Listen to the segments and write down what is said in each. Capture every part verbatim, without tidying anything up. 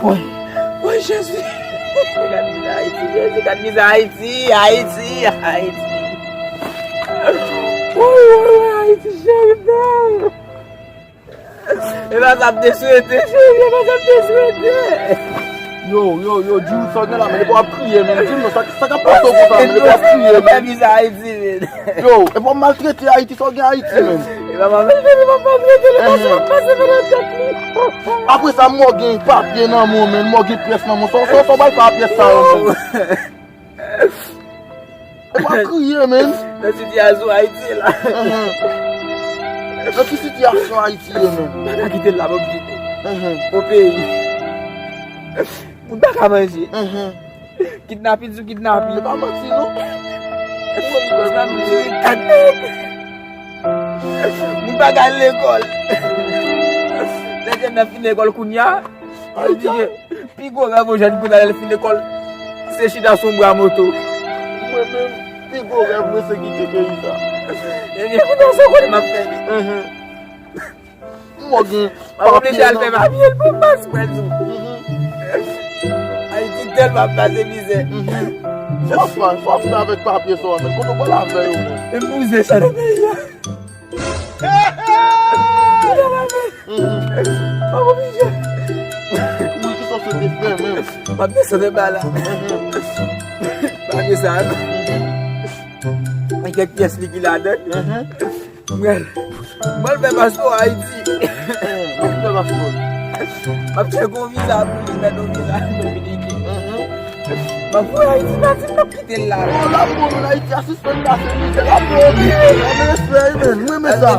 Woy, woy, Jezi. Gad mizè Ayiti, Jezi, gad mizè Ayiti, Ayiti, Ayiti. Woy, woy, woy, Ayiti, cheri, non. E pa sa m te swete, cheri, e pa sa m te swete. Yo, yo, yo, Djou, sa w gen la, men, epi w ap kriye, men, di m non, sa, sa k ap pase w konsa, men, epi w ap kriye, men. Mizè Ayiti, men. Yo, epi w ap maltrete Ayiti, sa w gen Ayiti, men. E pa maltrete, e pa maltrete, e pa sa k ap pase nan tèt li. Apre sa, mò gen papye nan men w, men, mò gen pyès nan men w, sa, sa, sa w pral fè a pyès sa yo, men. Epa kriye, men. Nan sitiyasyon Ayiti la. Ahan. Nan ki sitiyasyon Ayiti ye, men? Pa ka kite l la, m ap kite. Ahan. O peyi. Moun pa ka manje. Ahan. Kidnapin sou kidnapin. E pa manti, non. Kidnapin sou kidnapin. Moun pa ka al lekòl. Lè jèn nan fin lekòl kounye a, yo oblije. Pi gwo rèv yon jèn kounye a lè l fin lekòl, se chita sou yon bra moto. Mwen menm, pi gwo rèv mwen se kite peyi sa. Ebyen, kounye a sa w konnen m ap fè li. Mwen gen papye nan. M ap oblije al fè papye l pou m pa sou. Ayiti tèlman ap pase mizè. Sa w ap fè, sa w ap fè avèk papye sa w ap fè? Kote w pral avè yo menm? E bouzen sa nan peyi a. Ou pa oblije. Wi, ki sa w swete fè menm? M ap desann anba la. Papye sa a. Gen kèk pyès li ki ladan. Mwen, mwen fè paspò Ayiti. Mwen fè paspò. M ap chèke yon viza pou li, mèt yon viza dominiken. M ap voye Ayiti, pati m ap kite l la. Oh, l ap bon, men Ayiti a sispann pase mizè, l ap bon. Mwen respè, men, mwen renmen sa.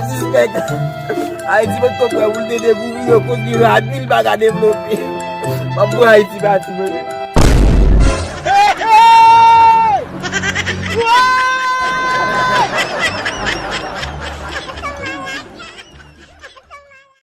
Ayiti, mwen t kwè pou l te dekouvri yo, koz li radi, li pa ka devlope. M ap voye Ayiti pati, mwen.